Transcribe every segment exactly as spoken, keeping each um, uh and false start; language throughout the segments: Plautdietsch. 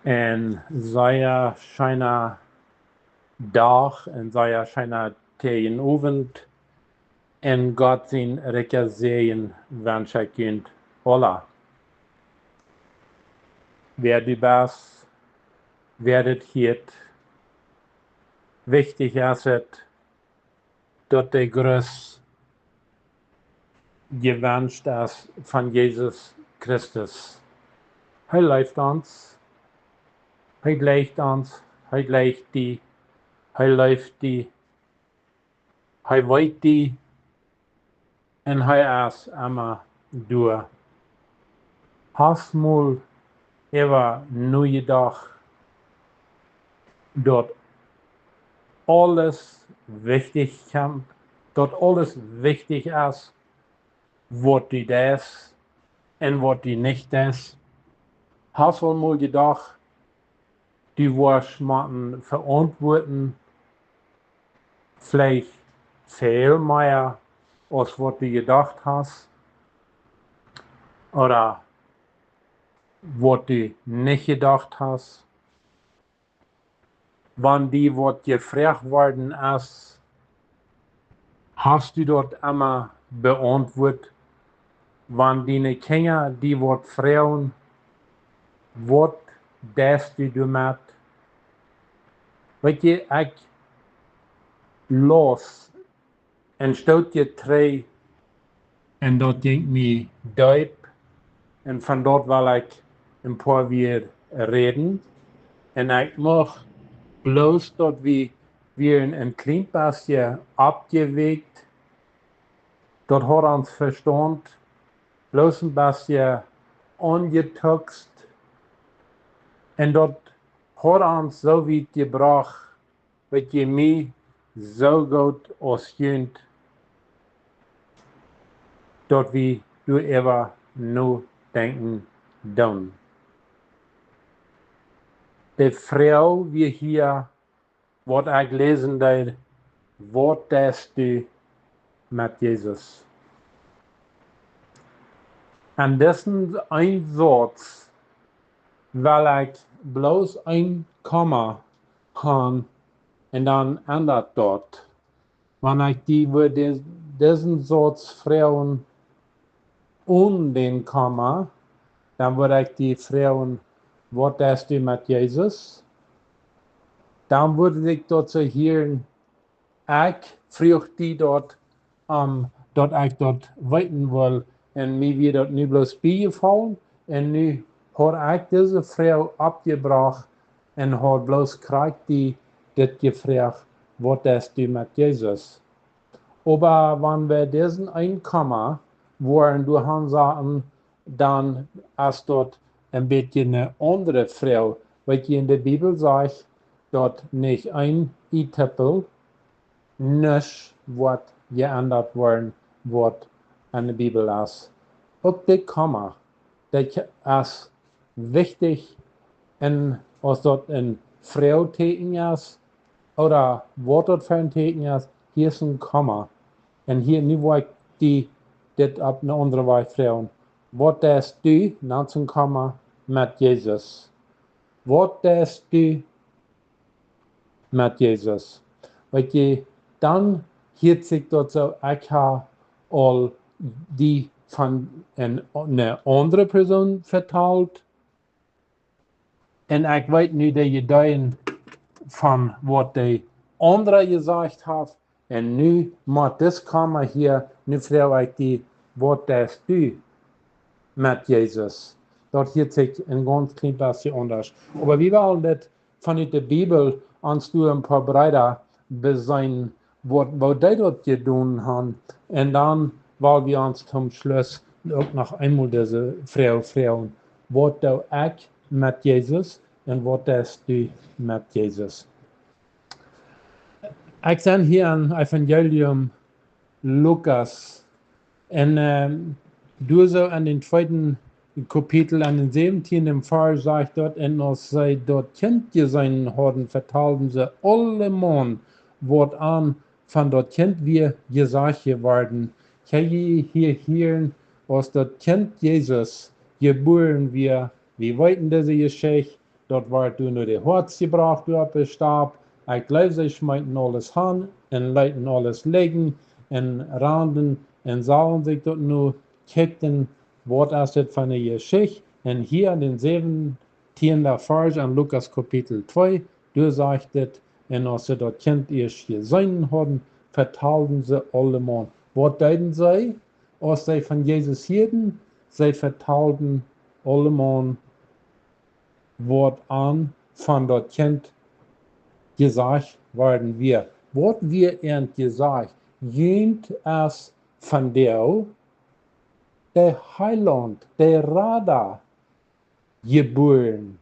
Een sea scheena Dach, een sea scheena Owent, un Gott sien rikja Säajen wensch ekj junt aula. Wäa du best, wäa dit hieet, wichtich es et, daut de Gruss jewenscht es von Jesus Christus. Hee leeft ons. Hee jleicht ons. Hee jleicht die. Hee leeft die. Hee weet die. Un hee es emma doa. Hast mol äwa nojedocht, daut aules wichtich kjemt, daut aules wichtich es, waut du deist un waut du nich deist? Hast aul mol jedocht, du woascht motten veauntwuaten, veleicht väl mea aus waut du jedocht hast, ooda waut du nich jedocht hast? Wan die waut jefroacht worden es, hast du daut emma beauntwuat? Wan diene Kjinja die waut froagen, waut deist du doamet? Weet jie, ekj laus een Stootje trigj, un daut jinkj mie deep, un von daut well ekj een poa Wieed räden. Un ekj mucht bloos daut wie, wie een kjlien bät aufjewäakjt, daut haud ons Vestaunt bloos een bät aunjetuckst, un daut haud ons soo wiet jebrocht, weet jie, mie soo goot aus junt, daut wie doaräwa nodenkjen doonen. De Froag wia hia, waut ekj läsen deed: Waut deist du met Jesus? En disen eenen Sauz well ekj bloos een Komma han, un dan endat daut. Wan ekj die wudd dis-, disen Sauz froagen onen dän Komma, dan wudd ekj die froagen: Waut deist du met Jesus? Dan wudd ekj daut soo hieren: Ekj fruach die daut, om daut ekj daut weeten wull, un mie wia daut nu bloos biejefollen, un nu haud ekj dise Froag oppjebrocht un haud bloos krakjt die dit jefroacht: Waut deist du met Jesus? Oba wan wie disen eenen Komma wudden doa han saten, dan es daut een bät eene aundre Froag. Weet jie, en de Bibel sajcht daut nich een i-Tippel, nuscht woat jeendat woaren, waut en de Bibel es. Uk de Komma, daut es wichtich, un aus daut een Froagtieekjen es, ooda waut daut fa een Tieekjen es, hia es een Komma. Un hia, nu woa ekj die dit opp eene aundre Wies froagen: Waut deist du, dan een Komma, met Jesus? Waut deist du met Jesus? Weet jie, dan hieet sikj daut soo, ekj hab aul die von een, eene aundre Persoon vetalt, un ekj weet nu de Ideeen von waut de aundra jesajcht haft, un nu met dit Komma hia, nu froag ekj die: Waut deist du met Jesus? Daut hieet sikj een gaunz kjlien bät aundasch. Oba wie wellen dit von de Bibel ons doa een poa Breeda beseenen, waut, waut dee daut jedonen han. Un dan well wie ons toom Schluss uk noch eemol dise Froag froagen: Waut doo ekj met Jesus un waut deist du met Jesus? Ekj sie hia em Evangelium Lukas. Un, ehm, doa soo en dän tweeden Kapitel, en dän säwentieenden Varsch sajcht daut: Un aus see daut Kjint jeseenen hauden, vetalden see aulemaun, waut an von daut Kjint wia jesajcht jeworden. Kjenn jie hia hieren, aus daut Kjint Jesus jebuaren wia? Wie weeten dise Jeschicht. daut wort doa no de Hoaz jebrocht, doa opp de Stap. Ekj jleew, see schmeeten aules han un leeten aules lijen un randen un sagen sikj daut nu, kjikjten, waut es dit fa eene Jeschicht? Un hia en dän säwentieenden Varsch en Lukas Kapitel twee, doa sajcht et: Un aus see daut Kjint ieescht jeseenen hauden, vetalden see aulemaun. Waut deeden see, aus see von Jesus hieeden? See vetalden aulemaun, waut an von daut Kjint jesajcht worden wia. Waut wia an jesajcht? Junt es vondoag de Heilaunt, de Rada jebuaren.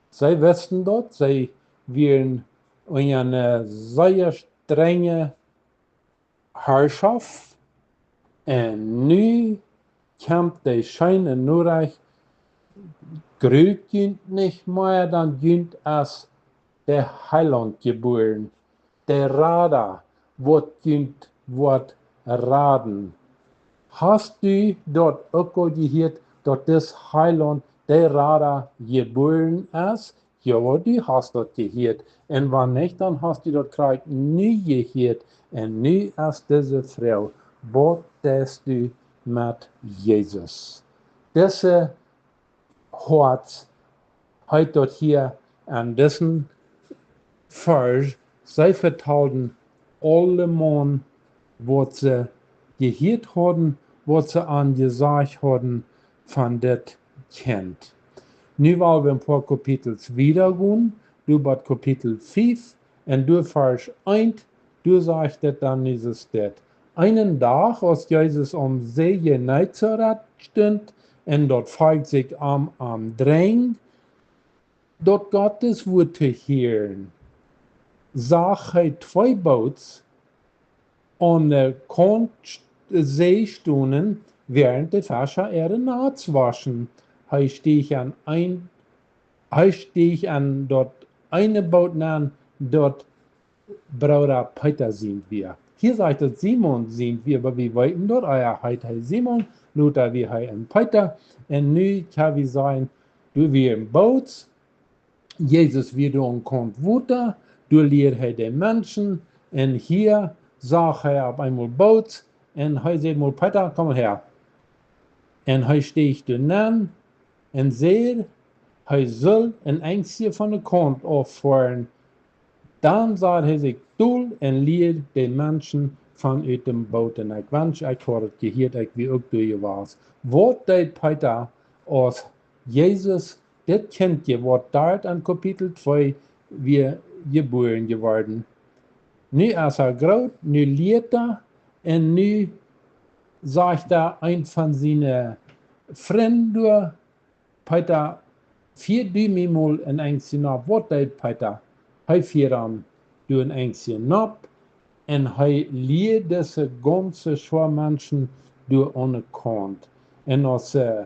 See wisten daut, see wieren unja eene sea strenje Harschoft. Un nu kjemt de scheene Norecht: Grult junt nich mea, dan junt es de Heilaunt jebuaren, de Rada, waut junt woat raden. Hast du daut uk aul jehieet, daut dis Heilaunt, de Rada, jebuaren es? Jo, du hast daut jehieet. Un wan nich, dan hast du daut krakjt nu jehieet. Un nu es dise Froag: Waut deist du met Jesus? Dise Hoaz heet daut hia en disen Varsch: See vetalden aulemaun, waut see jehieet hauden, waut see an jesajcht hauden von dit Kjint. Nu well wie een poa Kapitels wieda gonen, doa bie Kapitel fief un doa Varsch eent, doa sajcht et dan, es et dit: Eenen Dach, aus Jesus aum See Genezareth stunt un daut Volkj sikj om am drenkjt, daut Gottes Wuat to hieren, sach hee twee Boots aun de Kaunt See stonen, wäarent de Fescha äare Nats woschen. Hee stieech en een, hee stieech en daut eene Boot nenn, daut Brooda Peeta sient wia. Hia sajcht et Simon sient wia, oba wie weeten daut, ah jo, heet hee Simon, lota wia hee een Peeta. Un nu kjenn wie sajen, doa wia een Boot, Jesus wia doa aum Kaunt Wota, doa lieed hee de Menschen, un hia sach hee opp eemol Boots, un hee säd mol: Peeta, komm häa. Un hee stieech doa nenn un säd, hee sull een Enjstje von de Kaunt auffoaren. Dan sad hee sikj dol un lieed de Menschen von ut däm Boot. Un ekj wensch, ekj haud et jehieet, ekj wia uk doa jewast. Waut deed Peeta, aus Jesus, dit Kjintje, waut doa en Kapitel twee wia jebuaren jeworden? Nu es hee groot, nu lieet hee, un nu sajcht hee een von siene Frind doa: Peeta, fia du mie mol een Enjstje nopp. Waut deed Peeta? Hee fieed am doa een Enjstje nopp, un hee lieed dise gaunze Schoa Menschen doa aun de Kaunt. Un aus, äh,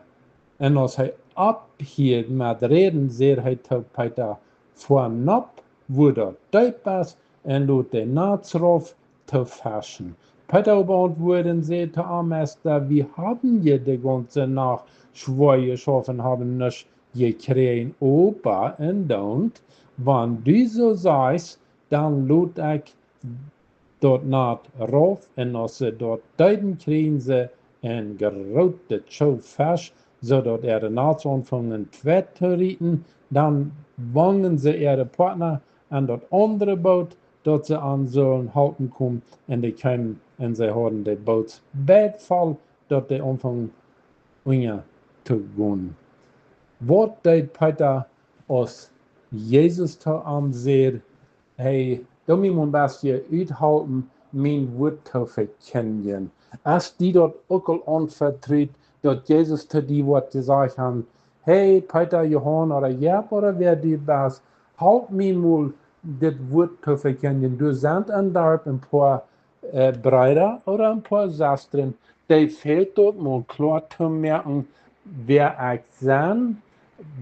un aus hee opphieed met räden, säd hee to Peeta: Foa nopp, wua daut deep es, un lot de Nats rauf to feschen. Peeta oba auntwuad un säd to am: Meista, wie haben je de gaunze Nacht schwoa jeschauft un haben nuscht jekjräajen, oba, un dan, wan du soo sajchst, dan lot ekj daut Nat rauf, un aus see daut deeden, kjrieejen see een grootet Schoof Fesch, soo daut äare Nats aunfungen twei to rieten. Dan wongen see äare Partna aun daut aundre Boot, daut see an sullen halpen komen, un dee kjeemen, un see hauden de Boots beid voll, daut dee aunfungen unja to gonen. Waut deed Peeta, aus Jesus to am säd: Hey, doo mie mol een bät uthalpen, mien Wuat to vekjindjen? Es die daut uk aul aunvetrut, daut Jesus to die woat jesajcht haben: Hey, Peeta, Johaun ooda Jakob ooda wäa du best, halp mie mol dit Wuat to vekjindjen. Doa sent em Darp een poa, äh, Breeda ooda een poa Sestren, dee fält daut mol kloa to moaken, wäa ekj sie,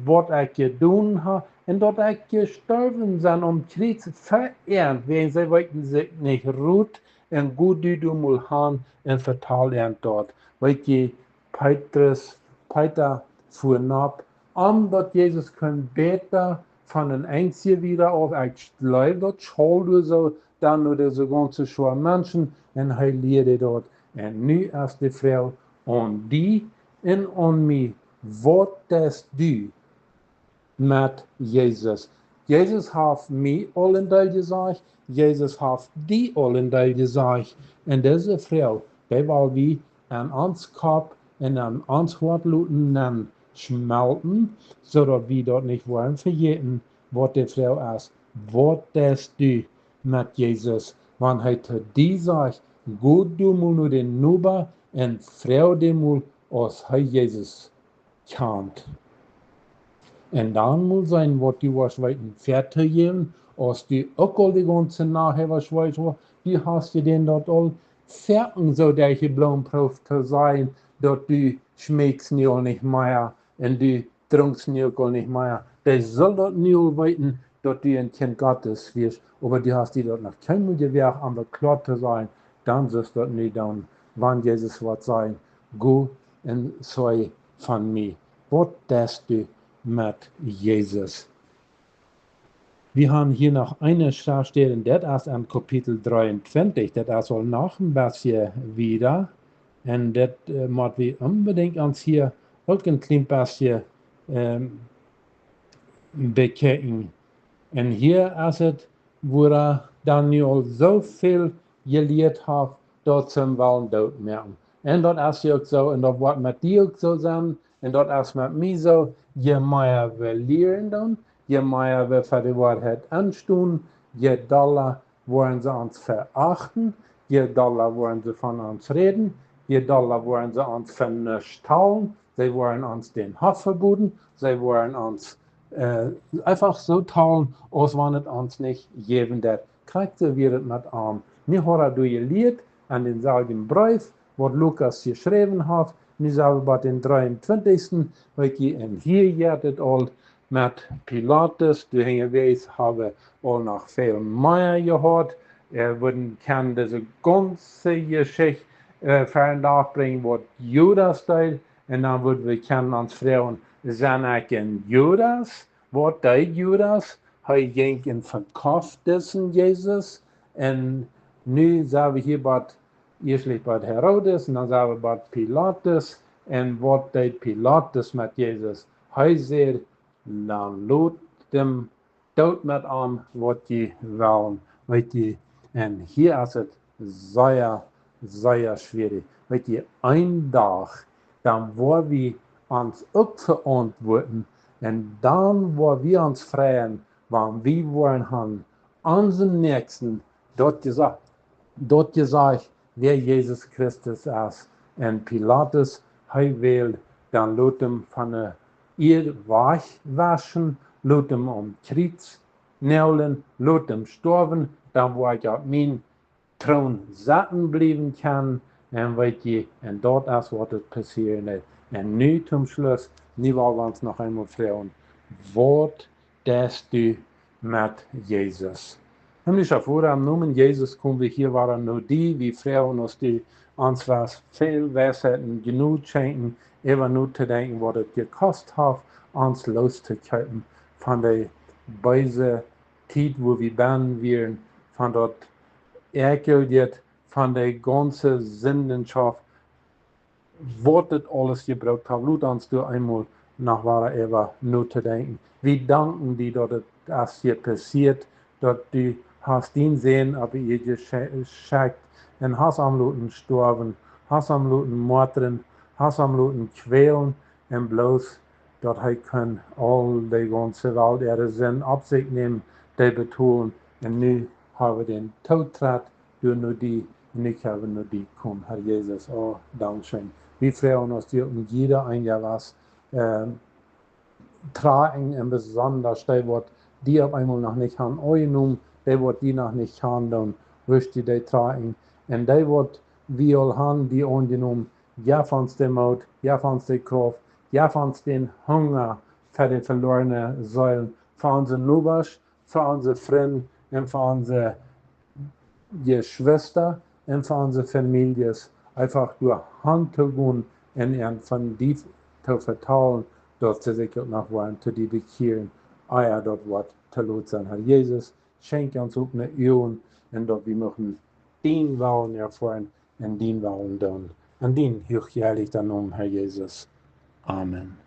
waut ekj jedonen hab, un daut ekj jestorwen sie aum Kjriez fa an, wäajen see weeten sikj nich Rot, un go du doa mol han un vetal an daut. Weet jie, Petrus, Peeta fua nopp, om daut Jesus kunn bäta von een eensje wieda auf, ekj jleew daut schaul doa soo, dan no dise gaunze Schoa Menschen, un hee lieed daut. Un nu es de Froag aun die un aun mie, waut deist du met Jesus? Jesus haft mie aul een Deel jesajcht, Jesus haft die aul een Deel jesajcht. Un dise Froag, dee well wie aun ons Kopp un aun ons Hoat loten nenschmelten, soo daut wie daut nich woaren vejäten, waut de Froag es: Waut deist du met Jesus? Wan hee to die sajcht: Go du mol no dän Noba un froag dän mol, aus hee Jesus kjant. Un dan mol seenen, waut du woascht weeten, väa to jäwen, aus du uk aul de gaunze Nacht äwa schweet, du hast je dän daut aul foaken soo derch de Bloom proowt to sajen, daut du schmeekjst nu aul nich mea un du drunkjst nu uk aul nich mea. Dee sull daut nu aul weeten, daut du een Kjint Gottes best, oba du hast die daut noch kjeenmol jewoacht, om daut kloa to sajen. Dan sust daut nu doonen, wan Jesus woat sajen: Go un saj von mie, waut deist du met Jesus? Wie haben hia noch eene Schreftstäd, un daut es aun Kapitel dreeuntwintich. Daut es aul noch een bät wieda. Un daut, äh, mott wie onbedinjt ons hia uk een kjlien bät, ähm, bekjikjen. Un hia es et, wua hee dan nu aul soo väl jelieet haft, daut see am wellen dootmoaken. Un daut es je uk soo, un daut woat met die uk soo sennen, un daut es met mie soo: Je mea wie lieren doonen, je mea wie fa de Woarheit enstonen, je dolla woaren see ons veachten, je dolla woaren see von ons räden, je dolla woaren see ons fa nuscht talen, see woaren ons dän Hoff veboden, see woaren ons, äh, eefach soo talen, aus wan et ons nich jäwen deit. Krakjt soo wia et met am. Nu haud hee doa jelieet aun dänselwjen Breef, waut Lukas jeschräwen haft. Nu sent wie bie dän dreeuntwintichsten, weet jie, un hia jeit et aul met Pilatus. Doa hinjawäajes hab wie aul noch väl mea jehiat. Wie wudden kjennen dise gaunze Jeschicht, äh, ver dän Dach brinjen, waut Judas deed. Un dan wudden wie kjennen ons froagen: Sent ekj een Judas? Waut deed Judas? Hee jinkj un vekoft disen Jesus. Un nu sent wie hia bie, ieeschtlich bie Herodes, un dan sent wie bie Pilatus. Un waut deed Pilatus met Jesus? Hee säd: Dan lot am doot met am, waut jie wellen. Weet jie, un hia es et sea, sea schwierich. Weet jie, een Dach, dan woa wie ons uk veauntwuaten, un dan woa wie ons freien, wan wie woaren haben onsen Näakjsten daut jesa-, daut jesajcht, wäa Jesus Christus es. Un Pilatus, hee wull: Dan lot am von de Ieed wajchwaschen, lot am aum Kjriez noaglen, lot am stoawen, dan woa ekj opp mienen Troon sitten bliewen kjennen. Un weet jie, un daut es waut et passieren deed. Un nu toom Schluss, nu well wie ons noch eemol froagen: Waut deist du met Jesus? Himmlischa Voda, em Nomen Jesus kome wie hia wada no die. Wie froagen, aus du ons woascht väl Weisheit un Jnod schenkjen, äwa notodenkjen, waut et jekost haft, ons loszukjeepen von de beese Tiet, wua wie bennen wieren, von daut Äakjel, dit, von de gaunze Sindenschoft, waut et aules jebrukt haft. Lot ons doa eemol noch wada äwa notodenkjen. Wie danken die, daut et es hia passieet, daut du hast dienen Sän opp de Ieed jesche-, jeschekjt un hast am loten stoawen, hast am loten martren, hast am loten kjwälen, un bloos daut hee kunn aul de gaunze Welt äare Sind opp sikj nämen, dee betolen. Un nu hab wie dän Tootritt doa no die, un nu kjenn wie no die komen, Herr Jesus. Oh, dankscheen. Wie froagen, aus du uk en jieda eena woascht, ähm, trakjen, un besonda dee, waut die opp eemol noch nich haben aunjenomen, dee, waut die noch nich kjanen doonen, woascht du dee trakjen. Un dee, waut wie aul haben die aunjenomen, jeff ons dän Moot, jeff ons de Krauft, jeff ons dän Hunga fa de veloarne Seelen, fa onse Nobasch, fa onse Frind un fa onse Jeschwista un fa onse Famieljes, eefach derch an to gonen un an von die to vetalen, daut see sikj uk noch woaren to die bekjieren. ea daut woat to lot sennen. Herr Jesus, schenkj ons opne Uagen un daut wie muchten dien Wellen erfoaren un dien Wellen doonen. En dien huachjeheilichten Nomen, Herr Jesus. Amen.